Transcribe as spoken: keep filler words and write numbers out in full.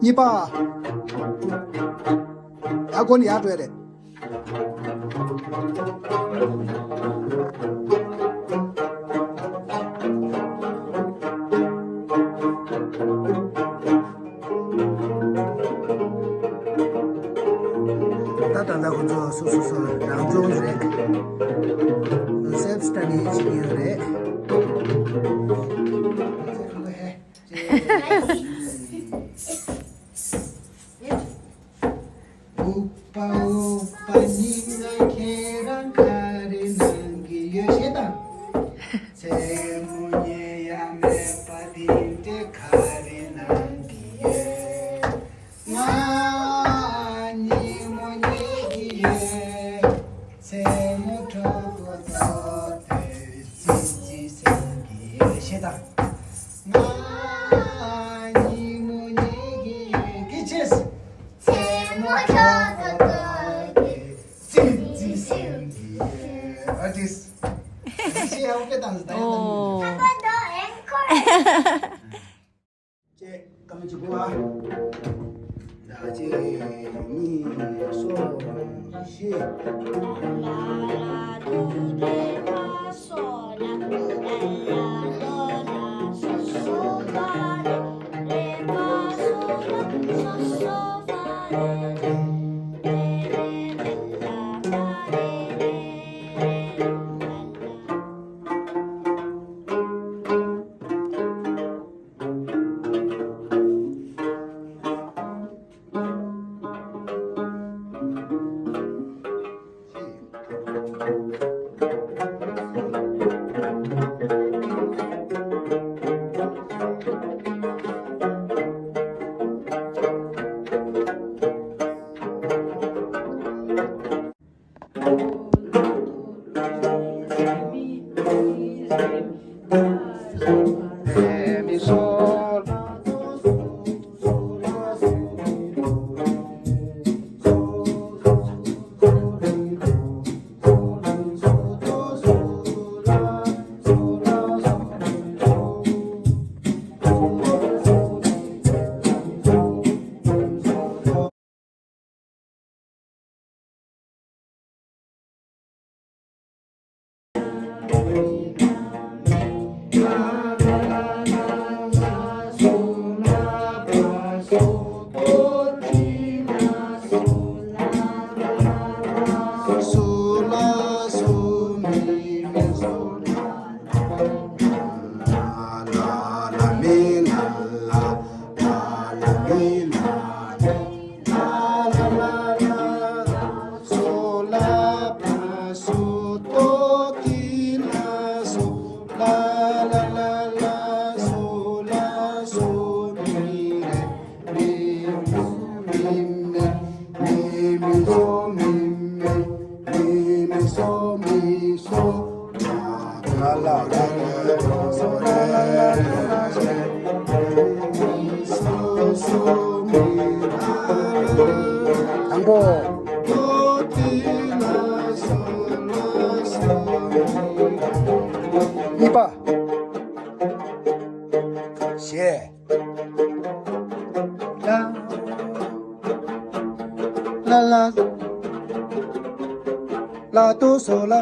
གཉིས་པ། ཡར་སྒོ་ནས་ཡར་འགྲོ་ཡ་རེད། ད་ད་ལྟ་ཁོ་ཚོ་སོ་སོ་སོ་རང་སྦྱོང་རེད། སེལ་ཕི་སི་ཊ་ཌི་བྱེད་ཀྱི་ཡོད་རེད། ཨུ་པ་ཨུ་པ་སྙིང་ང་ཁྱེད་རང་ག་རེ་གནང་གི་ཡོད་ཤེས་དང་། མཚན་མོ་ཉལ་ཡ་མེད་པ་འདི་འདྲས་ག་རེ་གནང་གི་ཡོད། ང་ཉིན་མོ་ཉལ་གི་ཡོད། མཚན་མོ་གྲོད་ཁོག་ལྟོགས་ཏེ་ཙི་ཙི་ཟེར་གི་ཡོད་ཤེས་དང་། ང་ཉིན་མོ་ཉལ་གི་ཡོད། གི་ཅེས། མཚན་མོ་གྲོད་ཁོག་ལྟོགས་ཏེ་ཙི་ཙི་ཟེར་གི་ཡོད། ཨ་ཏིས། ཨ་ཏིས་ཤེས་ཡག་དཔེ་དང་ད་ཡིན་ད་ནི། ཅེས་སྐར་མ་གཅིག་པོ་ཨ། ཟླ་གཅིག་གཉིས་གསུམ་བཞི། དང་པོ། གཉིས་པ། གཞས། ལ་ལ་ལ། ལ་དོ་སོ་ལ།